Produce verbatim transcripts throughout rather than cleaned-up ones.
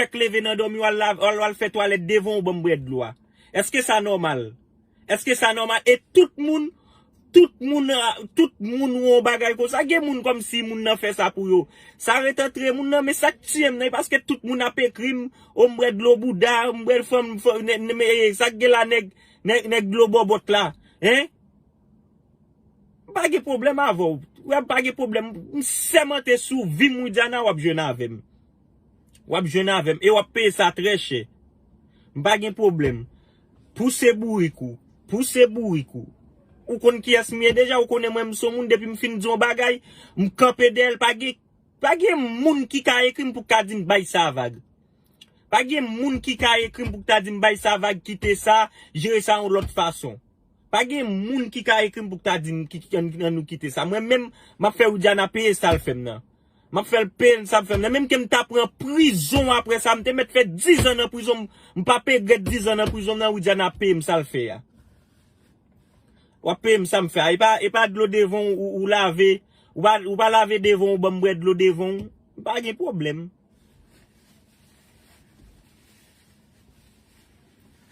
fèk leve nan dòmi, w al lav-, w al, w al fè twalèt devan w, ban m bwè dlo a. Èske sa nòmal? Èske sa nòmal? E tout moun, tout moun, ah, tout moun wè yon bagay konsa. Gen moun kòmsi moun nan fè sa pou yo. Sa ret antre moun nan, men sa k tiye m nan, e paske tout moun ap ekri m, o m bwè dlo bouda, m bwè fanm, fanm, nè, nè, men sa k gen la, nèg, nèg, nèg dlo bòbòt la, hein? M pa gen pwoblèm avè w. Wè, m pa gen pwoblèm. M sèmante sou vi m, Widiana, w ap jwenn avè m. W ap jwenn avè m e w ap peye sa trè chè. M pa gen pwoblèm. Pouse bourik ou. Pouse bourik ou. Ou konn kiyès m ye deja, ou konnen mwen m son moun depi m fin di yon bagay, m kanpe dèyè l, pa gen, pa gen moun ki ka ekri m pou ka di m bay sa vag. Pa gen moun ki ka ekri m pou ta di m bay sa vag, kite sa, jere sa yon lòt fason. Pa gen moun ki ka ekri m pou ta di m ki, ki, ann, ann nou kite sa. Mwen menm, m ap fè Widiana peye sa l fè m nan. M ap fè l peye sa l fè m nan. Menm ke m ta pran prizon apre sa, m te mèt fè dizan nan prizon, m, m p ap regrèt dizan nan prizon nan, Widiana ap peye m sa l fè a. W ap peye m sa m fè a. E pa, e pa dlo devan w, ou, ou lave, ou pa, ou pa lave devan w, ban m bwè dlo devan w. M pa gen pwoblèm.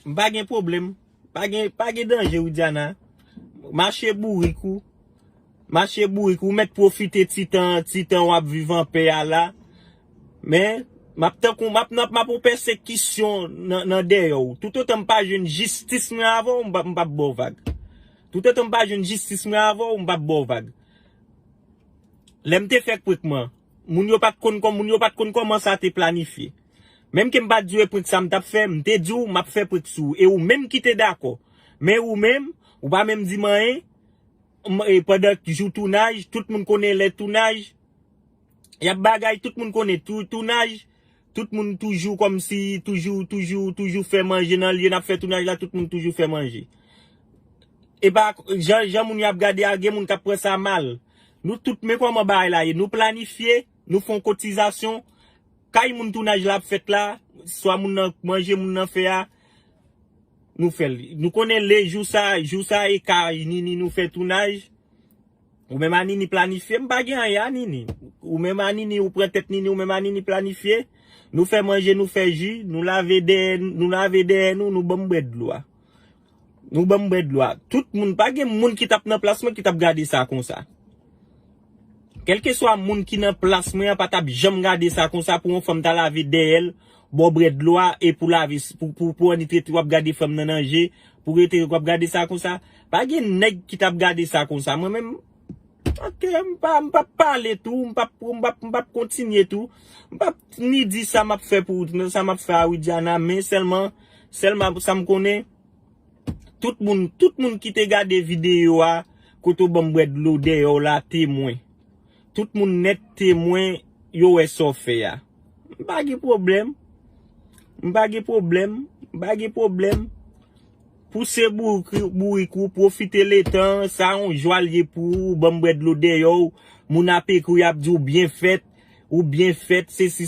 M pa gen pwoblèm. Pa gen, pa gen danje, Widiana. Mache bourik ou. Mache bourik ou. Ou mèt pwofite ti tan, ti tan w ap viv anpè a la. Men, m ap tankou, m ap, m ap, m ap yon pèsekisyon nan, nan dèyè w. Toutotan m pa jwenn jistis mwen avè w, m p ap, m p ap ba w vag. Toutotan m pa jwenn jistis mwen avè w, m p ap ba w vag. Lè m te fè prank mwen, moun yo pa t konn kòm, moun yo pa t konn kòman sa te planifye. Menm ke m pa t di w e prank sa m t ap fè, m te di w m ap fè prank sou ou. E ou menm ki te dakò. Men ou menm, ou pa menm di m anyen. M, e pandan jou tounaj, tout moun konnen lè tounaj, y ap bagay, tout moun konnen tou, tounaj, tout moun toujou kòmsi, toujou, toujou, toujou fè manje nan lye n ap fè tounaj la, tout moun toujou fè manje. E pa, jan, jan moun yo ap gade a, gen moun k ap pran sa mal. Nou tout, men kòman bagay la ye. Nou planifye, nou fè yon kotizasyon. Kay moun tounaj la ap fèt la, swa moun nan manje moun nan fè a, nou fè l. Nou konnen le jou sa, jou sa e kay Nini nou fè tounaj. Ou menm a Nini planifye, m pa gen anyen a Nini. Ou menm a Nini, ou pran tèt Nini, ou menm a Nini planifye. Nou fè manje, nou fè ji, nou lave dèyè, nou lave dèyè nou, nou ban m bwè dlo a. Nou ban m bwè dlo a. Tout moun, pa gen moun ki t ap nan plas mwen ki t ap gade sa konsa. Kèlkeswa moun ki nan plas mwen an pa t ap janm gade sa konsa pou yon fanm ta lave dèyè l, ba w bwè dlo a, e pou lave, pou, pou, pou annik rete w ap gade fanm nan nan je, pou rete w ap gade sa konsa. Pa gen nèg ki t ap gade sa konsa. Mwen menm, ok, m pa, m p ap pale tou, m p ap, m p ap, m p ap kontinye tou. M p ap ni di sa m ap fè pou, sa m ap fè a Widiana, men sèlman, sèlman sa m konnen, tout moun, tout moun ki te gade videyo a, kote w ban m bwè dlo dèyè w la, temwen. Tout moun nèt temwen, yo wè sa w fè a. M pa gen pwoblèm. M pa gen pwoblèm. M pa gen pwoblèm. Pouse bourik, bourik ou, pwofite letan, sa yon jwa l ye pou ou, ban m bwè dlo dèyè w, moun ap ekri w, y ap di w byen fèt, ou byen fèt, sesi,